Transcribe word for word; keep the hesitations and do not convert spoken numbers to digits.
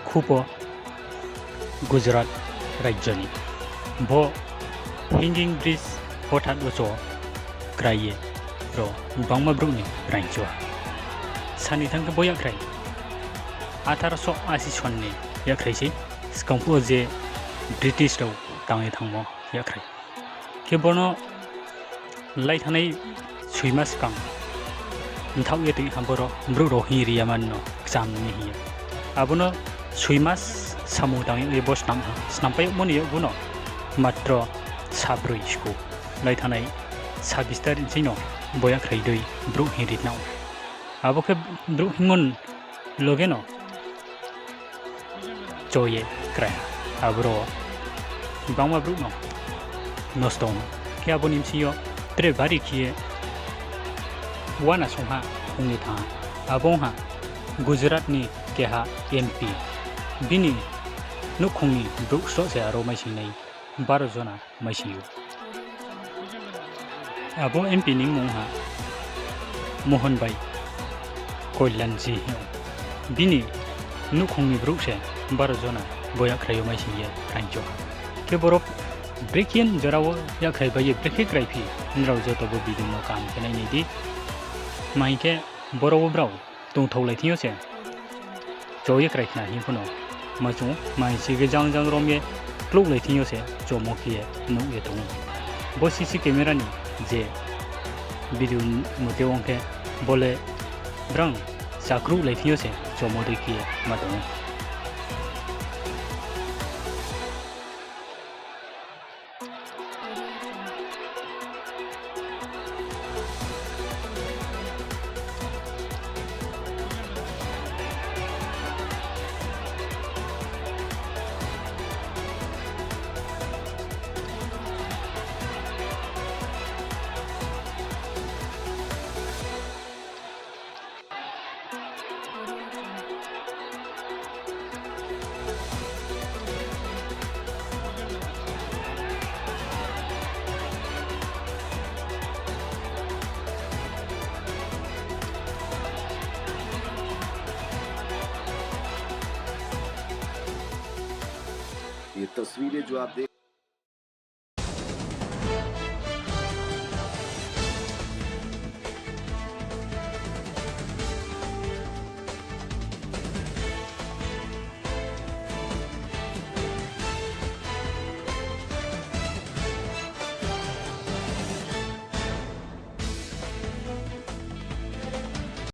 Khupo Gujarat rajyo ni. Bo hanging bridge hothat wo cho krai ye ro gbangma brouh ni raing cho ha. Sani thanng khe bo yakkhrai atharo so asi son ni yakkhrai sei, skang phuh wo je British rao tang ye thanngmo yakkhrai. Khe bo no lai thanngnai soi mas skang mthaoh ye tong ha boro brouh rao hing ri ya man no kcham ni hing ye. Abo no soi mas samung tang ye bo snam ha, snampai yagmo ni yakgu no matro sa broi sku. Lai thanngnai sabis tarikh ching no bo yakkhrai dei brouh hing ri nang. Abo khe brouh hingmo ni loge no cho ye krai ha. Aboro gbangma brouh no nosto ong ha. Khe abo ni bsing yo tre bari khe ye uana songha ong ye thanng ha. Abo ong ha Gujarat ni keha M P. Bini nouhkhong ni brouh sroh se aro maising nai, baro jona maising ou. Abo M P ni mmung ha Mohan Bhai Kalyanji hing ou. Bini nouhkhong ni brouh se baro jona bo yakkhrai yo maising ye raing cho ha. Khe boro brekhe jora wo yakkhrai bai ye brekhe kraiphi, nrao joto bo video no kaham khe nai nai di. Tma hing khe boro wo brao tongthaohlai thing yo se cho ye krai khna hing pho no ma chung ou, ma hing si khe jang jang rom ye klouhlai thing yo se chomo khe ye nuh ye tong ou. Bo C C camera ni je video mote ong khe bo le brang chakruhlai thing yo se chomo dei khe ye ma tong ou. ये तस्वीरें जो आप देख